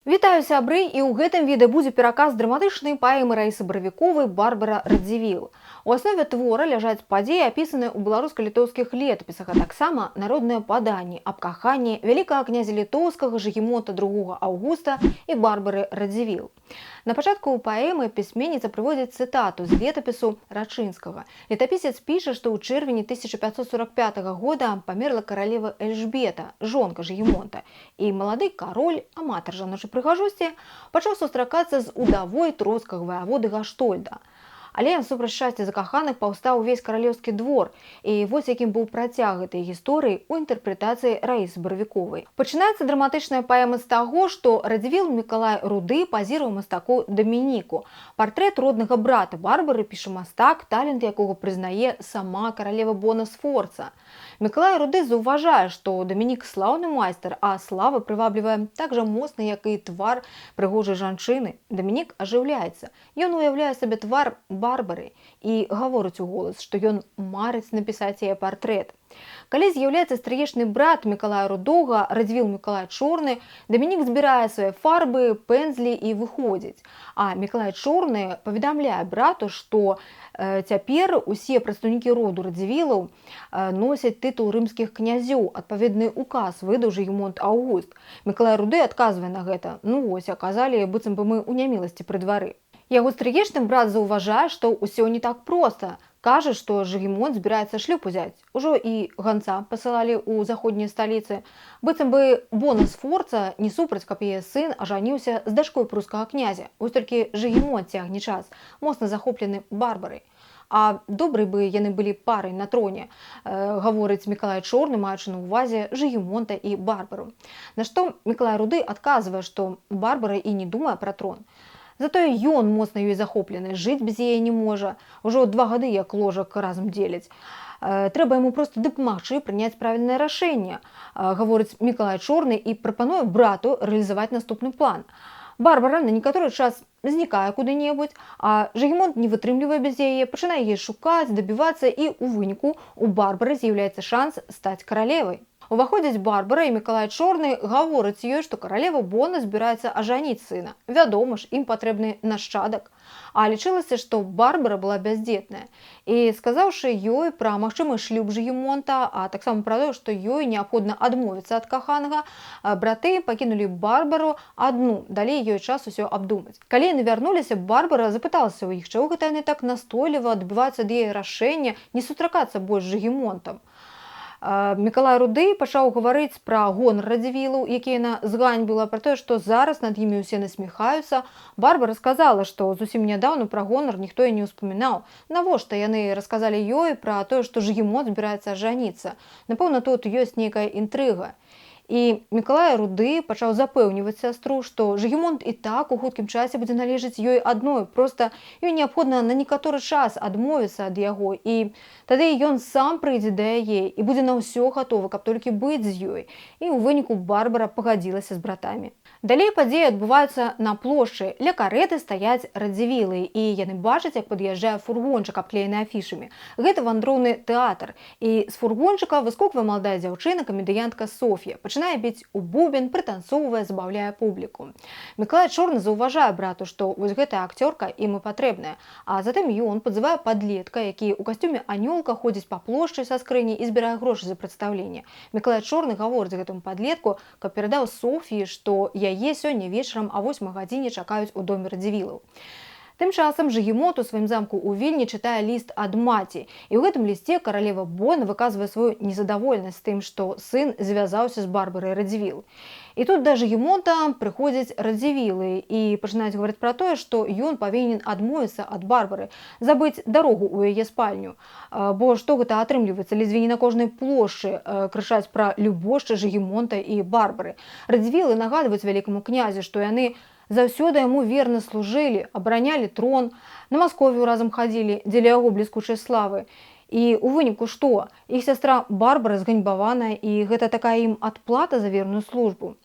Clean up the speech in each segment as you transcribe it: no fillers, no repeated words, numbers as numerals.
Вітаю, сябры, і ў гэтым відэа будзе пераказ драматычнай паэмы Раісы Баравіковай «Барбара Радзівіл». У аснове твора ляжаць падзеі, апісаныя ў беларуска-літоўскіх летапісах, а таксама народныя паданні аб каханні вялікага князя літоўскага Жыгімонта II Аўгуста і Барбары Радзівіл. На пачатку паэмы пісьменніца прыводзіць цытату з летапісу Рачынскага. Летапісец піша, што ў чэрвені 1545 года памерла каралева Эльжбета, жонка Жыгімонта, і малады кароль, аматар жаночай прыгажосці, пачаў сустракацца з удавой троцкага ваяводы Гаштольда. Але супраць шчасця закаханых паўстаў увесь каралеўскі двор. І вось якім быў працяг гэтай гісторыі ў інтэрпрэтацыі Раісы Баравіковай. Пачынаецца драматычная паэма з таго, што Радзівіл Мікалай Руды пазіраў мастаку Дамініку. Партрэт роднага брата Барбары піша мастак, талент якога прызнае сама каралева Бона Сфорца. Мікалай Руды заўважае, што Дамінік слаўны майстар, а слава прываблівае так жа моцна, як і твар прыгожай жанчыны. Дамінік ажыўляецца. Ён уяўляе сабе твар Барбары і гаворыць у голас, што ён марыць напісаць яе партрэт. Калі з'яўляецца стрыечны брат Мікалая Рудога, Радзівіл Мікалай Чорны, Дамінік збірае свае фарбы, пэнзлі і выходзіць. А Мікалай Чорны паведамляе брату, што цяпер усе прадстаўнікі роду Радзівілаў носяць тытул рымскіх князёў, адпаведны указ выдаў Жыгімонт Аўгуст. Мікалай Руды адказвае на гэта: «Ну вось, аказалі, быццам бы мы ў няміласці пры двары». Яго стрыечны брат заўважае, што ўсё не так проста. Кажа, што Жыгімонт збіраецца шлюб узяць. Ужо і ганца пасылалі ў заходнія сталіцы. Быццам бы Бона Сфорца не супраць, каб яе сын ажаніўся з дачкой прускага князя. Вось толькі Жыгімонт цягне час, моцна захоплены Барбарай. А добрай бы яны былі парай на троне, гаворыць Мікалай Чорны, маючы на ўвазе Жыгімонта і Барбару. На што Мікалай Руды адказвае, што Барбара і не думае пра трон. Затое ён моцна ёй захоплены, жыць без яе не можа. Ужо 2 гады як ложак разам дзеляць. Трэба яму проста дапамагчы прыняць правільнае рашэнне, гаворыць Мікалай Чорны і прапануе брату рэалізаваць наступны план. Барбара на некаторы час знікае куды-небудзь, а Жыгімонт не вытрымлівае без яе, пачынае яе шукаць, дабівацца, і ў выніку у Барбары з'яўляецца шанс стаць каралевай. Уваходзіць Барбара, і Мікалай Чорны гаворыць ёй, што каралева Бона збіраецца ажаніць сына. Вядома ж, ім патрэбны нашчадак. А лічылася, што Барбара была бяздзетная. І, сказаўшы ёй пра магчымы шлюб Жыгімонта, а таксама пра тое, што ёй неабходна адмовіцца ад каханага, браты пакінулі Барбару адну, далі ёй час усё абдумаць. Калі яны вярнуліся, Барбара запыталася ў іх, чаго гэта яны так настойліва адбіваюцца ад яе рашэння не сустракацца больш з Жыгімонтам. Мікалай Руды пачаў гаварыць пра гонар Радзівілаў, які яна зганьбіла, пра тое, што зараз над імі ўсе насміхаюцца. Барбара сказала, што зусім нядаўна пра гонар ніхто і не ўспамінаў. Навошта яны расказалі ёй пра тое, што Жыгімонт збіраецца ажаніцца? Напэўна, тут ёсць нейкая інтрыга. І Мікалай Руды пачаў запэўніваць сястру, што Жыгімонт і так у хуткім часе будзе належаць ёй адной, проста ёй неабходна на некаторы час адмовіцца ад яго, і тады ён сам прыйдзе да яе і будзе на ўсё гатовы, каб толькі быць з ёй. І ў выніку Барбара пагадзілася з братамі. Далей падзеі адбываюцца на плошчы. Ля карэты стаяць Радзівілы, і яны бачаць, як пад'язджае фургончык, абклеены афішамі. Гэта вандроўны тэатр. І з фургончыка выскоквае маладая дзяўчына, камедыянтка Соф'я. Пачынае біць у бубен, прытанцоўвае, забаўляе публіку. Мікалай Чорны заўважае брату, што вось гэтая акцёрка ім і патрэбная. А затым ён падзывае падлетка, які ў касцюме анёлка ходзіць па плошчы са скрыняй і збірае грошы за прадстаўленне. Мікалай Чорны гаворыць гэтаму падлетку, каб перадаў Софіі, што яе сёння вечарам а 8 гадзіне чакаюць у доме Радзівілаў. Тым часам Жыгімонт у сваім замку ў Вільні чытае ліст ад маці. І ў гэтым лісце каралева Бона выказвае сваю незадаволенасць тым, што сын звязаўся з Барбарай Радзівіл. І тут да Жыгімонта прыходзяць Радзівілы і пачынаюць гаварыць пра тое, што ён павінен адмовіцца ад Барбары, забыць дарогу ў яе спальню. Бо што гэта атрымліваецца, ледзьве не на кожнай плошчы крычаць пра любошчы Жыгімонта і Барбары. Радзівілы нагадваюць вялікаму князю, што яны заўсёды яму верна служылі, абаранялі трон, на Масковію разам хадзілі дзеля яго бліскучай славы. І ў выніку што? Іх сястра Барбара зганьбаваная, і гэта такая ім адплата за верную службу.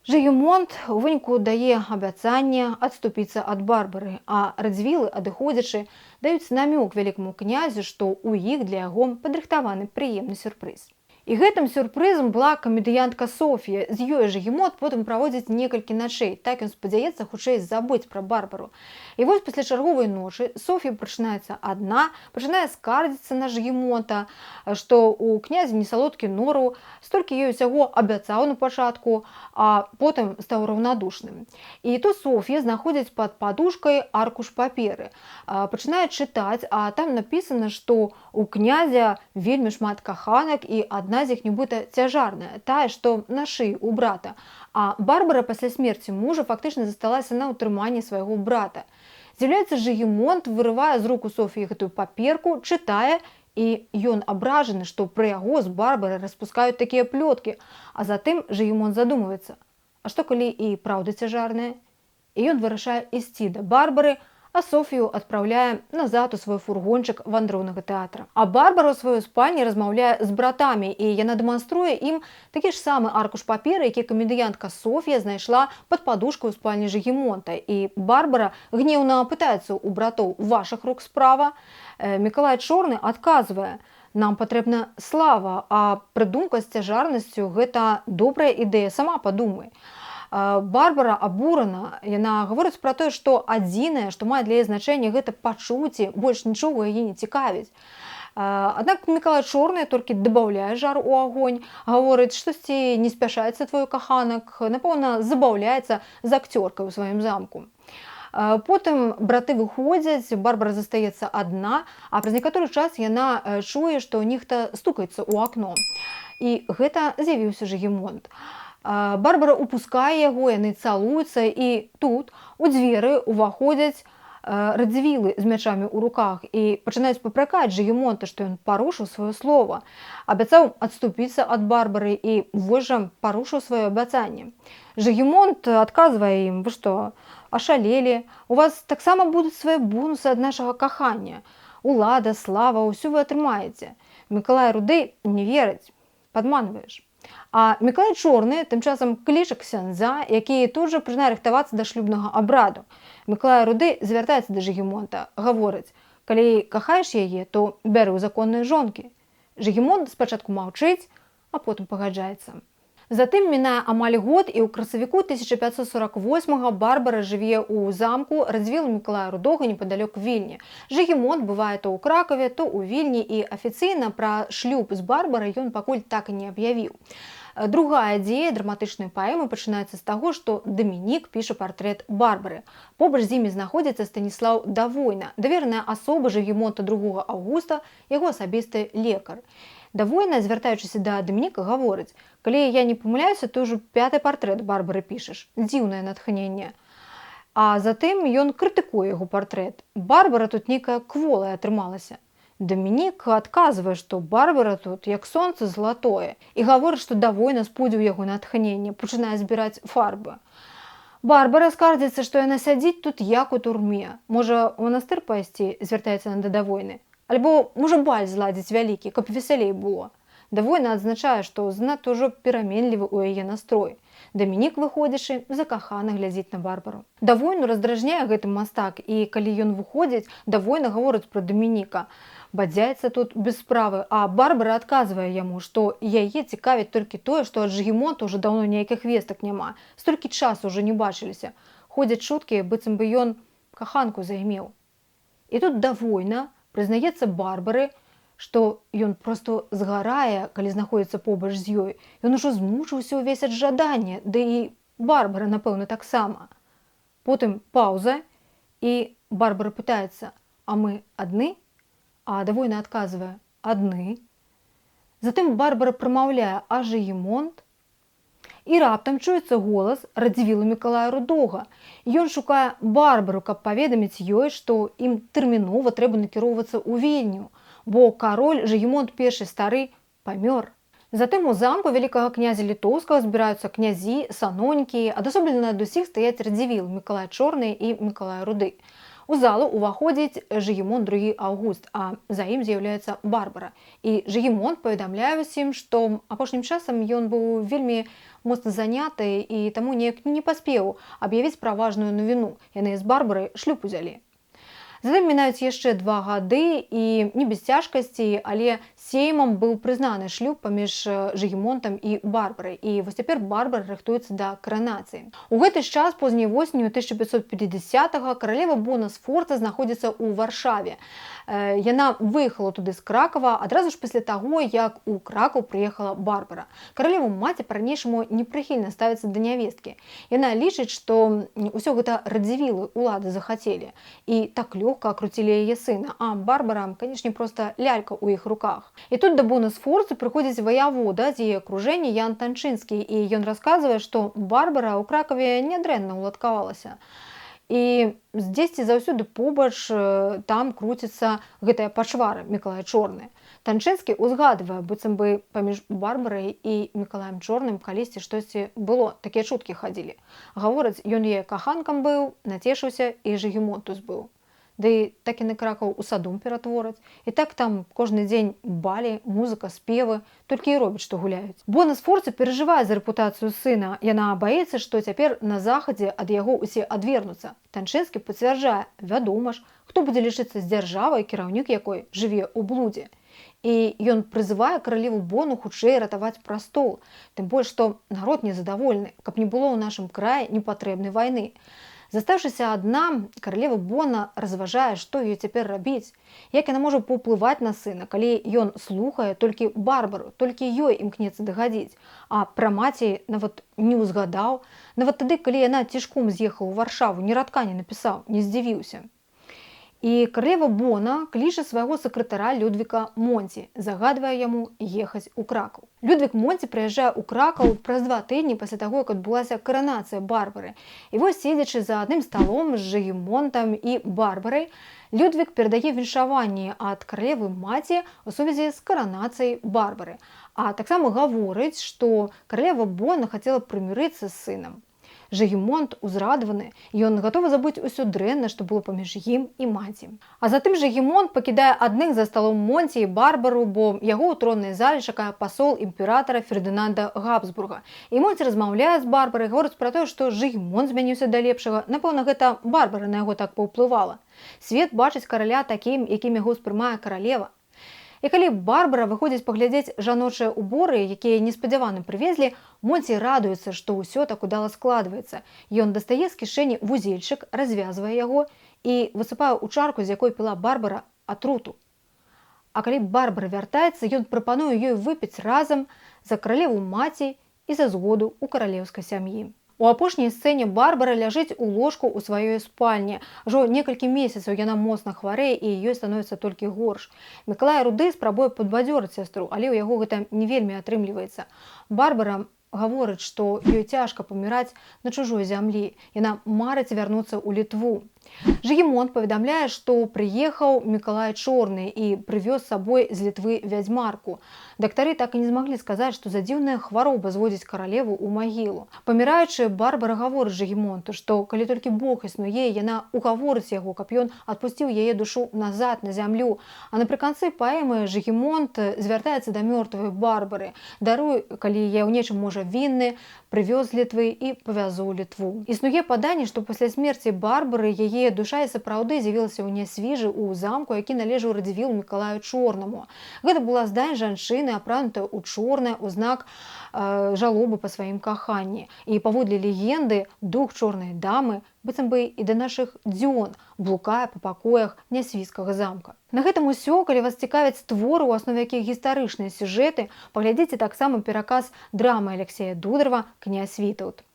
Жыгімонт у выніку дае абяцанне адступіцца ад Барбары, а Радзівілы, адыходзячы, даюць намёк вялікаму князю, што ў іх для яго падрыхтаваны прыемны сюрпрыз. І гэтым сюрпрызам была камедыянтка Софія. З ёй Жыгімонт потым праводзіць некалькі начэй. Так ён спадзяецца хутчэй забыць пра Барбару. І вось пасля чарговай ночы Софія прачынаецца адна, пачынае скардзіцца на Жыгімонта, што у князя не салодкі нораў, столькі ёй усяго абяцаў на пачатку, а потым стаў раўнадушным. І тут Софія знаходзіць пад падушкай аркуш паперы. Пачынае чытаць, а там напісана, што у князя вельмі шмат каханак і адна з іх нібыта цяжарная, тая, што на шыі у брата. А Барбара пасля смерці мужа фактычна засталася на ўтрыманні свайго брата. З'яўляецца Жыгімонт, вырывае з рук у Софіі гэтую паперку, чытае, і ён абражаны, што пра яго з Барбарай распускаюць такія плёткі. А затым Жыгімонт задумваецца: а што калі і праўда цяжарная? І ён вырашае ісці да Барбары, а Софію адпраўляе назад у свой фургончык вандроўнага тэатра. А Барбара ў сваёй спальні размаўляе з братамі, і яна дэманструе ім такі ж самы аркуш паперы, які камедыянтка Софія знайшла пад падушкай у спальні Жыгімонта. І Барбара гнеўна пытаецца ў братоў: «Вашых рук справа?» Мікалай Чорны адказвае: «Нам патрэбна слава, а прыдумка з цяжарнасцю — гэта добрая ідэя, сама падумай». Барбара абурана, яна гаворыць пра тое, што адзінае, што мае для яе значэнне, гэта пачуцці, больш нічога яе не цікавіць. Аднак Мікалай Чорны толькі дабаўляе жар у агонь, гаворыць: «Штосьці не спяшаецца твой каханак, напэўна, забаўляецца з акцёркай у сваім замку». Потым браты выходзяць, Барбара застаецца адна, а праз некаторы час яна чуе, што нехта стукаецца ў акно. І гэта з'явіўся Жыгімонт. Барбара упускае яго, яны цалуюцца, і тут у дзверы ўваходзяць Радзівілы з мячамі ў руках і пачынаюць папракаць Жыгімонта, што ён парушыў сваё слова. Абяцаў адступіцца ад Барбары і вось жа парушыў сваё абяцанне. Жыгімонт адказвае ім: «Вы што, ашалелі? У вас таксама будуць свае бонусы ад нашага кахання. Улада, слава, ўсё вы атрымаеце». Мікалай Руды не верыць: «Падманваеш». А Мікалай Чорны тым часам кліча ксяндза, які тут жа пачынае рыхтавацца да шлюбнага абраду. Мікалай Руды звяртаецца да Жыгімонта, гаворыць: «Калі кахаеш яе, то бяры ў законныя жонкі». Жыгімонт спачатку маўчыць, а потым пагаджаецца. Затым мінае амаль год, і ў красавіку 1548 Барбара жыве ў замку Радзівіла Мікалая Рудога непадалёк Вільні. Жыгімонт бывае то ў Кракаве, то ў Вільні, і афіцыйна пра шлюб з Барбарай ён пакуль так і не аб'явіў. Другая дзея драматычнай паэмы пачынаецца з таго, што Дамінік піша партрэт Барбары. Побач з імі знаходзіцца Станіслаў Давойна, давераная асоба Жыгімонта II Аўгуста, яго асабісты лекар. Давойна, звяртаючыся да Дамініка, гаворыць: «Калі я не памыляюся, ты ўжо пяты партрэт Барбары пішаш, дзіўнае натхненне». А затым ён крытыкуе яго партрэт: «Барбара тут нейкая кволая атрымалася». Дамінік адказвае, што Барбара тут як сонца залатое, і гаворыць, што Давойна спудзіў яго натхненне, пачынае збіраць фарбы. Барбара скардзіцца, што яна сядзіць тут як у турме. «Можа, у манастыр пайсці?» — звяртаецца яна да Давойны. «Альбо, можа, баль зладзіць вялікі, каб весялей было». Давойна адзначае, што занадта ўжо пераменлівы ў яе настрой. Дамінік, выходзячы, закахана глядзіць на Барбару. Давойну раздражняе гэты мастак, і калі ён выходзіць, Давойна гаворыць пра Дамініка: «Бадзяецца тут без справы», а Барбара адказвае яму, што яе цікавіць толькі тое, што ад Жыгімонта ўжо даўно ніякіх вестак няма, столькі часу ўжо не бачыліся. Ходзяць чуткі, быццам бы ён каханку займеў. І тут Давойна прызнаецца Барбары, што ён проста згарае, калі знаходзіцца побач з ёй. Ён ужо змучыўся ўвесь ад жадання, ды і Барбара, напэўна, таксама. Потым паўза, і Барбара пытаецца: «А мы адны?» А Давойна адказвае: «Адны». Затым Барбара прамаўляе: «А Жыгімонт?» І раптам чуецца голас Радзівіла Мікалая Рудога. Ён шукае Барбару, каб паведаміць ёй, што ім тэрмінова трэба накіроўвацца ў Вільню, бо кароль Жыгімонт I стары памёр. Затым у замку вялікага князя літоўскага збіраюцца князі, санонікі, адасоблена ад усіх стаяць Радзівіл, Мікалай Чорны і Мікалай Руды. У залу ўваходзіць Жыгімонт II Аўгуст, а за ім з'яўляецца Барбара. І Жыгімонт паведамляе ўсім, што апошнім часам ён быў вельмі моцна заняты і таму неяк не паспеў аб'явіць пра важную навіну. Яны з Барбарай шлюб узялі. Затым мінаюць яшчэ 2 гады, і не без цяжкасці, але Сеймам быў прызнаны шлюб паміж Жыгімонтам і Барбарай. І вось цяпер Барбара рыхтуецца да каранацыі. У гэты ж час, позняй восенню 1550 каралева Бона Сфорца знаходзіцца ў Варшаве. Яна выехала туды з Кракава адразу ж пасля таго, як у Кракаў прыехала Барбара. Каралева маці па-ранейшаму непрыхільна ставіцца да нявесткі. Яна лічыць, што ўсё гэта Радзівілы улады захацелі і так лёгка акруцілі яе сына, а Барбара, канешне, проста лялька ў іх руках. І тут да Боны Сфорцы прыходзіць ваявода з яе акружэння Ян Танчынскі, і ён расказвае, што Барбара ў Кракаве нядрэнна ўладкавалася. І дзесьці заўсёды побач там круціцца гэтая пачвара Мікалай Чорны. Танчынскі узгадвае, быццам бы паміж Барбарай і Мікалаем Чорным калісьці штосьці было, такія чуткі хадзілі. Гавораць, ён яе каханкам быў, нацешыўся і Жыгімонту збыў. Ды так і на Кракаў у садом ператвораць. І так там кожны дзень балі, музыка, спевы, толькі і робяць, што гуляюць. Бона Сфорца перажывае за рэпутацыю сына. Яна баіцца, што цяпер на захадзе ад яго ўсе адвернуцца. Танчынскі пацвярджае: вядома ж, хто будзе лічыцца з дзяржавай, кіраўнік якой жыве ў блудзе. І ён прызывае каралеву Бону хутчэй ратаваць прастол, тым больш што народ незадавольны, каб не было ў нашым краі непатрэбнай вайны. Застаўшыся адна, каралева Бона разважае, што ёй цяпер рабіць. Як яна можа паўплываць на сына, калі ён слухае толькі Барбару, толькі ёй імкнецца дагадзіць, а пра маці нават не ўзгадаў, нават тады, калі яна цішком з'ехала ў Варшаву, ні радка не напісаў, не здзівіўся. І каралева Бона кліча свайго сакратара Людвіка Монці, загадвае яму ехаць у Кракаў. Людвік Монці прыязджае ў Кракаў праз 2 тыдні пасля таго, як адбылася каранацыя Барбары. І вось, седзячы за адным сталом з Жыгімонтам і Барбарай, Людвік перадае віншаванні ад каралевы маці ў сувязі з каранацыяй Барбары. А таксама гаворыць, што каралева Бона хацела прымірыцца з сынам. Жыгімонт узрадаваны, ён гатовы забыць усё дрэнна, што было паміж ім і маці. А затым Жыгімонт пакідае адных за сталом Монці і Барбару, бо яго ў троннай зале чакае пасол імператара Фердынанда Габсбурга. І Монці размаўляе з Барбарай, гаворыць пра тое, што Жыгімонт змяніўся да лепшага. Напэўна, гэта Барбара на яго так паўплывала. Свет бачыць караля такім, якім яго ўспрымае каралева. І калі Барбара выходзіць паглядзець жаночыя уборы, якія неспадзявана прывезлі, Монці радуецца, што ўсё так удала складваецца. Ён дастае з кішэні вузельчык, развязвае яго і высыпае ў чарку, з якой піла Барбара, атруту. А калі Барбара вяртаецца, ён прапануе ёй выпіць разам за каралеву маці і за згоду ў каралеўскай сям'і. У апошняй сцэне Барбара ляжыць у ложку ў сваёй спальні. Ужо некалькі месяцаў яна моцна хварэе, і ёй становіцца толькі горш. Мікалай Руды спрабуе падбадзёрыць сястру, але ў яго гэта не вельмі атрымліваецца. Барбара гаворыць, што ёй цяжка паміраць на чужой зямлі. Яна марыць вярнуцца ў Літву. Жыгімонт паведамляе, што прыехаў Мікалай Чорны і прывёз з сабой з Літвы вядзьмарку. Дактары так і не змаглі сказаць, што за дзіўная хвароба зводзіць каралеву ў магілу. Паміраючы, Барбара гаворыць Жыгімонту, што калі толькі Бог існуе, яна угаворыць яго, каб ён адпусціў яе душу назад на зямлю. А напрыканцы паэмы Жыгімонт звяртаецца да мёртвай Барбары: «Даруй, калі я ў нечым, можа, вінны, прывёз з Літвы і павязу ў Літву». Існуе паданне, што пасля смерці Барбары яе душа і сапраўды з'явілася ў Нясвіжы ў замку, які належаў Радзівілу Мікалаю Чорнаму. Гэта была здань жанчыны, апранутая ў чорнае ў знак жалобы па сваім каханні. І паводле легенды, дух чорнай дамы быццам бы і да нашых дзён блукае па пакоях Нясвіжскага замка. На гэтым усё. Калі вас цікавяць творы, у аснове якіх гістарычныя сюжэты, паглядзіце таксама пераказ драмы Алексея Дударова «Князь Вітаўт».